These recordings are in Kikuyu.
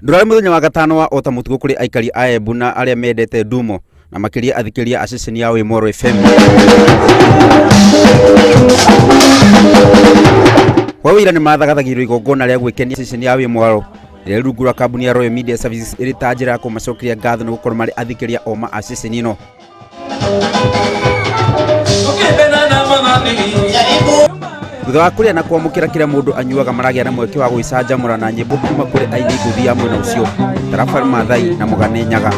Ndũrarĩ mũthenya wa gatano wa ota mũtugo kũrĩ aikari a Embu na arĩa mendete ndumo na makĩria athikĩrĩria a ceceni ya Wĩmoro FM. Kwa wĩira nĩ mathagathagirwo igongona rĩa gwĩkenia ceceni ya Wĩmoro rĩrĩa rungu rwa kambuni ya Royal Media Services ĩrĩ ta njĩra ya kũmacokeria ngatho nĩ gũkorwo marĩ athikĩrĩria oma a ceceni ĩno. Thutha wa kũrĩa na kwamũkĩra kĩrĩa mũndũ anyuaga maragĩa na mweke wa gwĩcanjamũra na nyĩmbo kuma kũrĩ aini ngũthi ya mwena ũcio Tarabal Maathai na Mũgane Nyaga.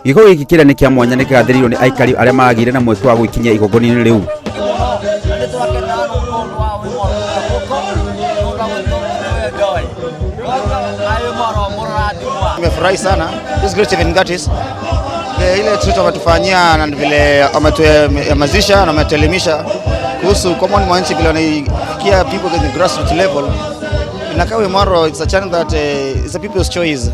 Gĩko gĩkĩ kĩrĩa nĩ kĩa mwanya nĩ kĩgathĩrĩirio nĩ aikari arĩa maragĩire na mweke wa gwĩkinyia igongona-inĩ rĩu. Nimefurahi sana. This great event that is. The ile treat wametufanyia na vile wametuhamasisha na wametuelimisha kuhusu common mwananchi vile wanaifikia people at the grassroots level. Inakaa Wimoro, it's a channel that is a people's choice.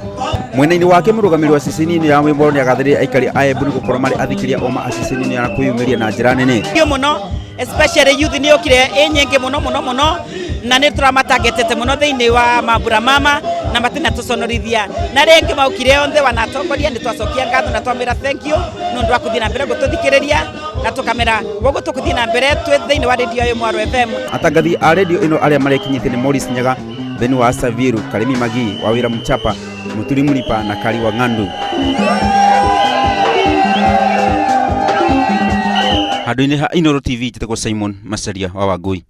Mwena-inĩ wake mũrũgamĩrĩri wa ceceni-inĩ ya Wĩmoro nĩagathĩrĩirie aikari a Embu nĩ gũkorwo marĩ athikĩrĩria oma a ceceni-inĩ na kwĩyumĩria na njĩra nene. Mũno especially youth nĩ yũkire ĩ nyingĩ mũno mũno mũno na nĩ tũramatangetete mũno thĩinĩ wa mambura mama na matina tũconorithia na rĩngĩ maukire onthe wanatongoria nĩ twacokia ngatho na twamĩra thank you nĩ ũndũ wa kũthiĩ na mbere gũtũthikĩrĩria na tũkamera woguo tũkũthiĩ na mbere twĩ thĩinĩ wa radio ya Mwaro FM. Atangathi a radio ĩno arĩa marekinyĩtie nĩ Morris Nyaga, Beni wa Saviru, Karimi Magi, Wawira Mchapa, Muturi Mlipa na Kari wa Ng'andu. Handũ-inĩ ha Inooro TV njĩtagwo Simon Macharia wa Wangui.